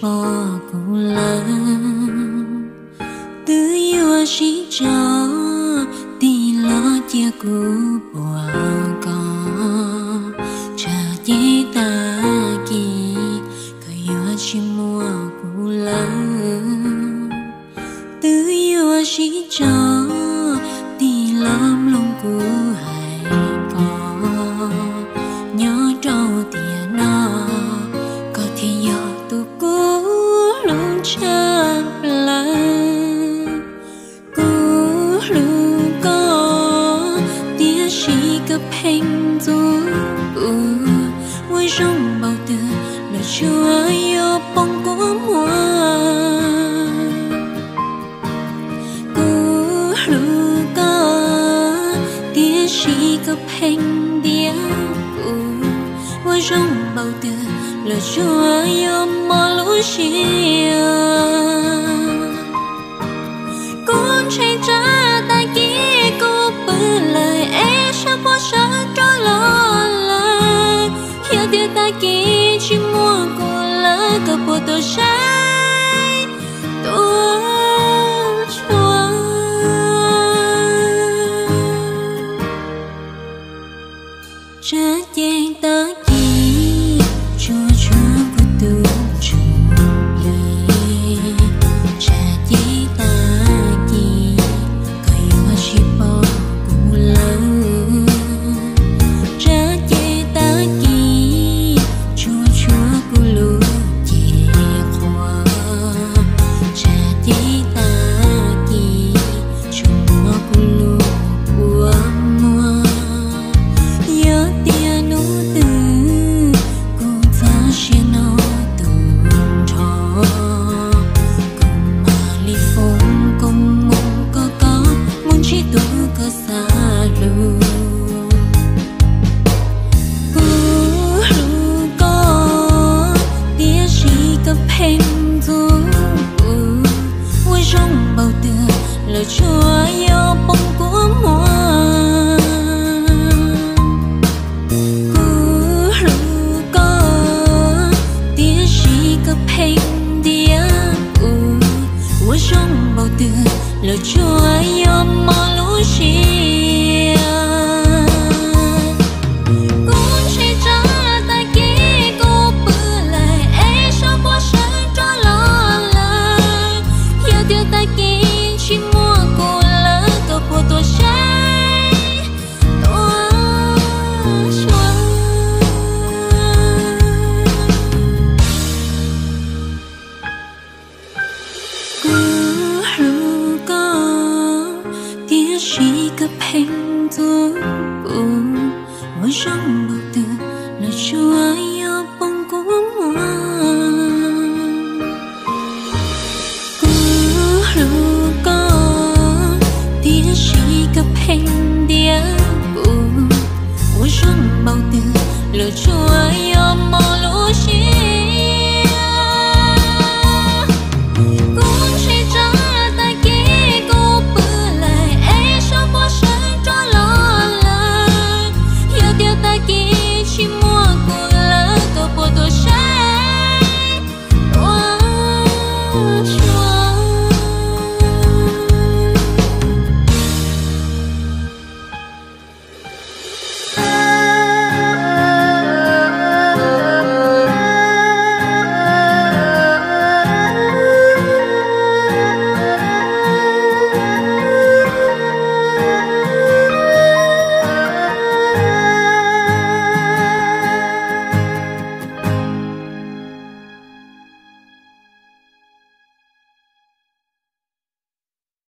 pom kuv lawm, twb yuav sib tso tig los cia kuv puag koj. Tsam ces tag kis koj yuav tsis muaj kuv lawm, twb yuav sib tso tig los mloog kuv hais ko. Nyob rau tiam no, koj thiaj yog tus kuv hlub tshaj plaws. Kuv hlub koj, tiam sis koj pheej ntxub kuv, ua zoo npaum twg los tsuas yog poob kua muag. Kuv hlub koj, tiam sis koj pheej ntiab kuv, ua zoo npaum twg los tsuas yog mob lub siab. Kuv ntshai tsam tag kis kuv pw lawm es sawv puag sawv rov los lawm. Yog tias tag kis tsis muaj kuv lawm, koj puas tuaj saib tuaj xyuas? Tsam ces tag kis tsuas tshuav kuv tus ntsuj plig. Tsam ces tag kis koj yuav tsis pom kuv lawm. Tsam ces tag kis tsuas tshuav kuv lub cev qhuav. Tsam ces tag kis tsuas muaj kuv lub kua muag. Yog tias hnub twg kuv txoj sia no tu nrho, kuv mam li foom koob hmoov kom koj mus ntsib tus koj xav hlub. Kuv hlub koj, tiam sis koj pheej ntxub kuv, ua zoo npaum twg los tsuas yog poob kua muag. Kuv hlub koj, tiam sis koj pheej ntiab kuv, ua zoo npaum twg los tsuas yog mob lub siab. Kuv ntshai tsam tag kis kuv pw lawm es sawv puag sawv rov los lawm. Yog tias tag kis tsis muaj kuv lawm, koj puas tuaj saib tuaj xyuas? Kuv hlub koj, tiam sis koj pheej ntxub kuv, ua zoo npaum twg los tsuas yog poob kua muag. Kuv hlub koj, tiam sis koj pheej ntiab kuv, ua zoo npaum twg los tsuas